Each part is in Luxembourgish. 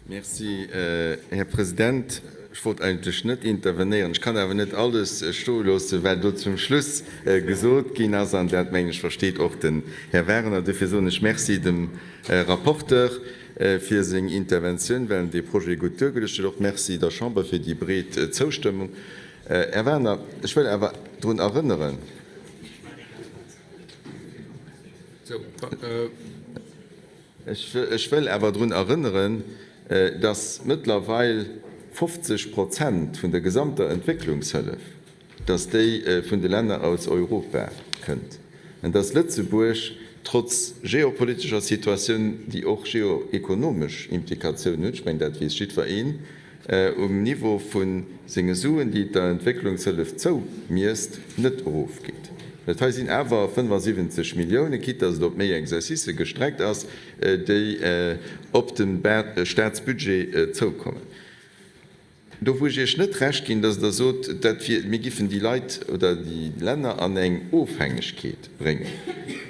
Merci, Här President. Ech wollt eigentlech net intervenéieren. Ech kann awer net alles stoe loossen, wat elo zum Schluss gesot ginn ass. An dat, mengen ech, versteet och den Här Wagener. Duerfir soen ech Merci dem Rapporteur fir seng Interventioun, well en dee Projet gutt duergeluecht huet. Och Merci der Chamber fir déi breet Zoustëmmung. Här Wagener, ech wëll awer drun erënneren, Ech wëll awer drun erënneren, dass mëttlerweil 50 Prozent vun der gesamter Entwécklungshëllef, dass déi vun de Länner aus Europa kënnt an dass Lëtzebuerg trotz geopolitescher Situatioun, déi och geoekonomesch Implikatiounen huet, ech mengen dat weess jiddwer een, um Niveau vu senge Suen, déi et der Entwécklungshëllef zoumiesst, net erofgeet. Dat hei sinn awer 75 Milliounen, quitte dass et op méi Exercicë gestreckt ass, déi op de Staatsbudget zoukommen. Do wou ech Iech net Recht ginn, dass Der sot, dat wier, mir giffen déi Leit oder déi Länner an eng Ofhängegkeet bréngen.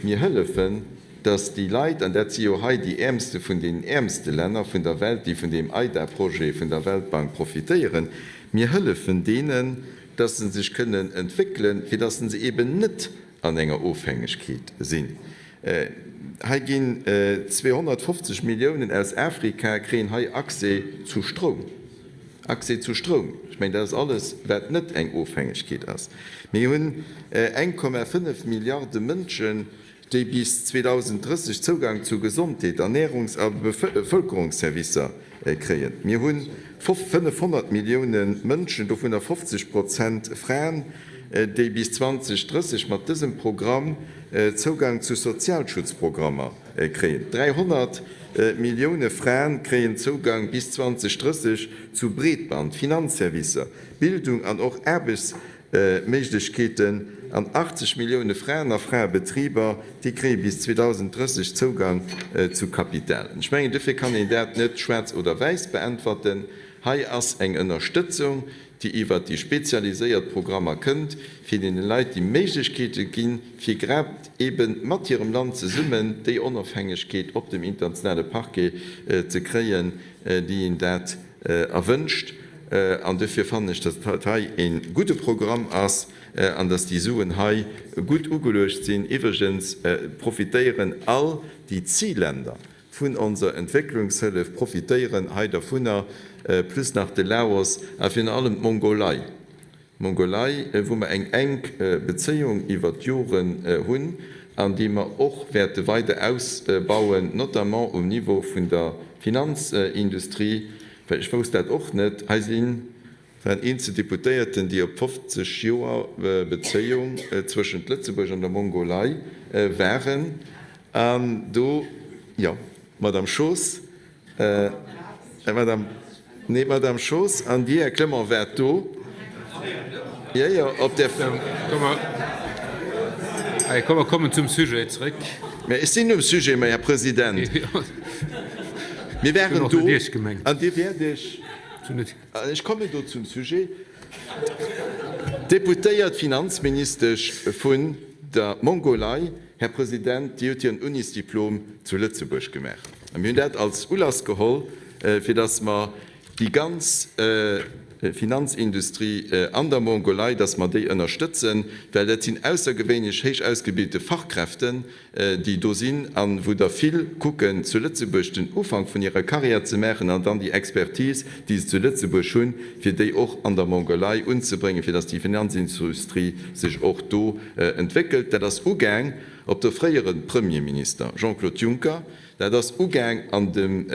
Mir hëllefen. dass déi Leit, an dat si jo hei déi äermste vun den äermste Länner vun der Welt, déi vun deem AIDA-Projet vun der Weltbank profitéieren, mir hëllefen deenen, dass se sech kënnen entwéckelen, fir dass se eben net an enger Ofhängegkeet sinn. Hei ginn 250 Milliounen aus Afrika kréien hei Accès zu Stroum. Accès zu Stroum, ech mengen, dat ass alles, wat net eng Ofhängegkeet ass. Mir hunn 1,5 Milliarde Mënschen, déi bis 2030 Zougang zu Gesondheet, Ernärungs a Bevëlkerungsservicer kréien. Mir hu 500 Millioune Mënschen, dovunner 50 Prozent Fraen, déi bis 2030 mat dësem Programm Zougang zu Sozialschutzprogrammer kréien. 300 Millioune Fraen kréien Zougang bis 2030 zu Breetband, Finanzservicer, Bildung an och Aarbechts Méiglechkeeten an 80 Millioune Fraen a Fraebetriber, déi kréie bis 2030 Zougang zu Kapital. Ech mengen, dofir kann een dat net schwaarz oder wäiss beäntwerten. Hei ass eng Ënnerstëtzung, déi iwwert déi spezialiséiert Programmer kënnt, fir deene Leit déi Méiglechkeete ginn, fir grad eebe mat hirem Land zesummen déi Onofhängegkeet op dem internationale Parquet ze kréien, déi een dat erwënscht. An duerfir fannen ech, dass dat hei e gudde Programm ass an dass déi Suen hei gutt ugeluecht sinn. Iwwregens profitéieren all déi Zilländer vun onser Entwécklungshëllef profitéieren hei dervunner, plus nach de Laos a virun allem d'Mongolei. D'Mongolei, wou mer eng enk Bezéiung iwwert d'Joren hunn an déi mer och wäerte weider ausbauen, notamment um Niveau vun der Finanzindustrie, well ech wousst dat och net, hei sinn, waren eenzel Deputéierten, déi op 50 Joer Bezéiung zwëschent Lëtzebuerg an der Mongolei waren an do, jo, d'Madame Schoos, Madame, nee, d'Madame Schoos an Dir, Här Clement, waart do. Jo, jo, op där. Komm, mer kommen zum Sujet zréck. Mä ech sinn um Sujet, Här President. Mir waren do an Dir wäert Iech. Ech kommen do zum Sujet. D'Deputéiert Finanzministesch vun der Mongolei, Här President, déi huet hiren Unisdiplom zu Lëtzebuerg gemaach. A mir hunn dat als Ulass geholl, fir datt mer déi ganz Finanzindustrie an der Mongolei, datt mer déi ënnerstëtzen, well dat sinn aussergewéinlech héich ausgebilte Fachkräften, déi do sinn a wou der vill kucken, zu Lëtzebuerg den Ufank vun hirer Karriär ze maachen an dann déi Expertise, déi se zu Lëtzebuerg hunn, fir déi och an der Mongolei unzebréngen, fir datt déi Finanzindustrie sech och do entwéckelt. Dat ass ugaang op de fréiere Premierminister Jean-Claude Juncker. Dat ass ugaang an dem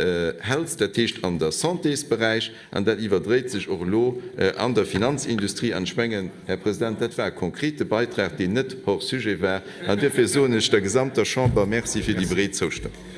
Health, dat heescht an der Santésberäich, an dat iwwerdréit sech och elo an der Finanzindustrie. An ech mengen, Här President, dat war e konkrete Beitrag, deen net hors sujet war. An duerfir soen ech der gesamter Chamber Merci fir déi breet Zoustëmmung.